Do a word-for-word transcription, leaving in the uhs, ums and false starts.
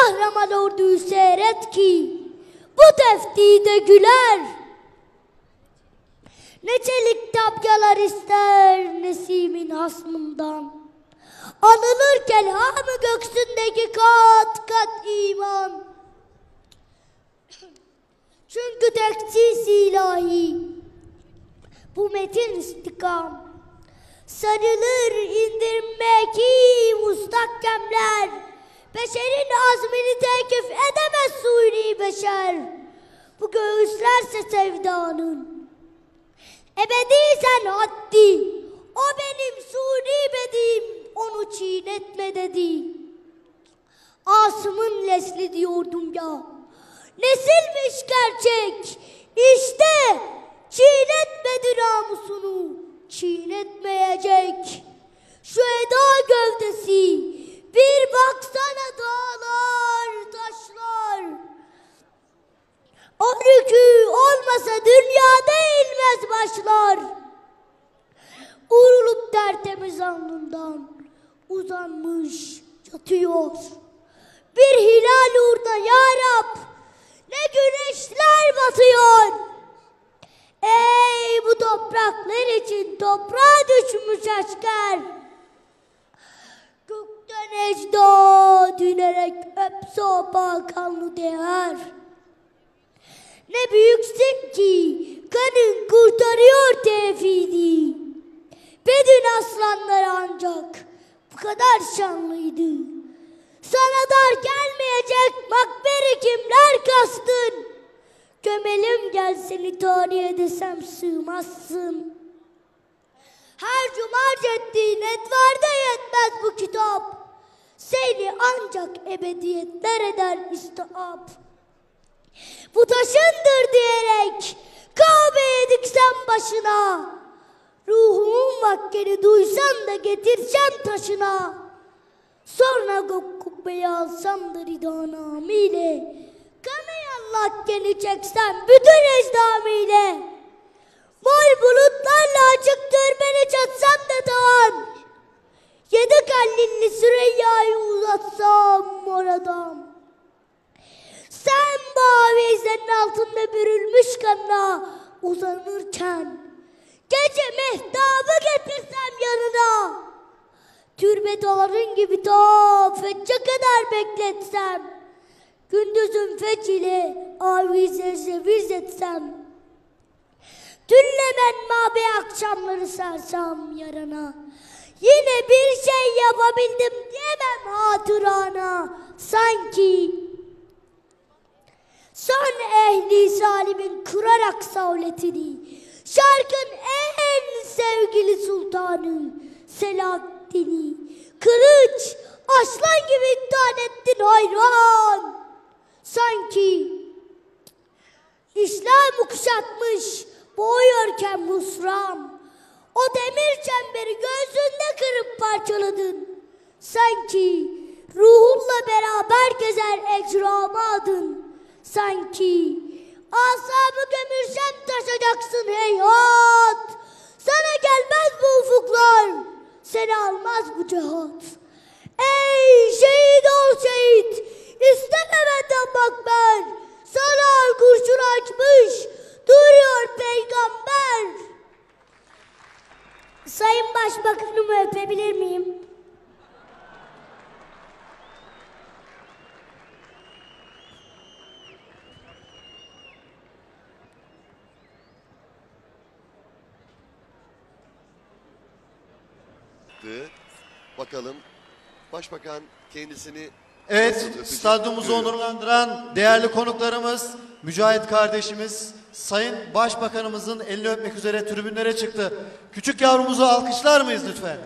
قەھرىمان ئوردۇ سەيرەتكى، بۇ تەفتىدە گۈلەر. نەچچىلىك تاپيالار ئېسىلەر نەسىمىن ئاسمىنىدىن. ئالىنار كەلھامى كۆكسىندىكى قات-قات ئىمان. چۈنكى تەكچىسى ئىلاھى، بۇ مەتىن ئىستىھكام. سارىلار ئىندىرمەكى مۇستەھكەملەر، بەشەرىن ئازمىنى تەكلىپ ئەدەمەس سۇنئىي بەشەر. بۇ كۆكسلەرسە سەۋدانىڭ ئەبەدىي سەنئەتتى، ئۇ مېنىڭ سۇنئىي بەدىئىم، ئۇنى چىرىتمە دېدى. ئاسمىن نەسلى دېيەر دۇنيا، نەسىلمىش گەرچەك. ئىشتە چىرىتمىدى نامۇسىنى، چىرىتمەيەجەك. شۇ ئەدا گەۋدىسى، بىر باقسانا داغلار، تاشلار. ئارىكى ئولماسا دۇنيادا ئىلماس باشلار. ئۇرۇلۇپ تەرتىمىز ئالنىڭدان ئۇزانمىش ياتىيور. بىر ھىلال ئۇردا ياراپ، نە گۈنەشلەر باتىيور. ئەي، بۇ توپراقلار ئىچىن توپراق دۈشمىشى ئەسكەر. كۆكتىن ئەجداد ئۈنەرەك ئۆپسە پاكانلى دەۋر. نە بۈيۈكسەنكى، قېنىڭ قۇرتارىيور تەۋھىدى. بەدەن ئاسلانلار ئانجاق بۇ قەدەر شانلىيدۇ. سانا دار كەلمەيەجەك مەقبىرە كىملەر قاستىن. كۆمەلىم كەلسىنى تارىيە دېسەم سىغماسسىن. ھەر جۇما جەددىي نېتۋاردا يەتمەس بۇ كىتاب. سەينى ئانجاق ئەبەدىيەتلەر ئېدەر ئىستىئاب. بۇ تاشىندۇر دېيەرەك، كەبە دىكسەم باشىنا. روھۇم ۋەككىنى دۇيسام دا گېتىرسەم تاشىنا. سورنا گوككۇك بېيالسام دا رىدانامى ئىلى. كەمە ياللاككىنى چەكسەم بۈتۈن ئەجدامى ئىلى. مول بۇلۇتلارلا چىقتۇر مېنى چاتسام دا تاۋان. يەدە كاللىللى سۈرەييايى ئۇزاتسام مورادام. سەن باۋى زەننالتىندا بۈرۈلمۈش قاندا ئۇزانۇركەن، كېچە مەھتابى گەتىرسەم يانىدا. تۈربە تارىڭگە بىتاپ فەججە قەدەر بەكلەتسەم، كۈندۈزۈم فەجىلى ئاۋىزە زەۋىز ئەتسەم. تۈنلىمەن مابەي ئاخشاملىرى سەرسام يارانا. يەنە بىر شەي ياپابىلدىم دېمەم خاتىرانە. سانكى سان ئەھلى سالىمىن كۈرەرەك ساۋلىتىنى، شەرقىن ئەڭ سەۋگىلى سۇلتانى سەلاھىددىنى، قىلىچ ئاسلان كىبى تانەتتىن ھايران. سانكى ئىسلام كۈشاتمىش بۇ يەركەن مۇسرام. ئۇ دېمىر چەمبىرى كۆزۈڭدە قىرىپ پارچىلىدىڭ. سانكى روھۇڭلا بەرابەر كېزەر ئەجرامادىن. سانكى ئاسابى كۆمۈرسەم تاشاجاقسىن، ھەيھات! سانا كەلمەس بۇ ئۇفۇقلار، سېنى ئالماس بۇ جاھات. ئەي شېھىت ئوغۇل شېھىت، ئىستەمەمەن تاپماق مەن، سانا كۇرشۇن ئاچمىش دۇرۇيور پەيغەمبەر. سايىن باشباكاننى ئۆپەبىلەر مىيىم؟ Bakalım, Başbakan kendisini Evet, stadyumumuzu onurlandıran değerli konuklarımız, Mücahit kardeşimiz, Sayın Başbakanımızın elini öpmek üzere tribünlere çıktı. Küçük yavrumuzu alkışlar mıyız lütfen?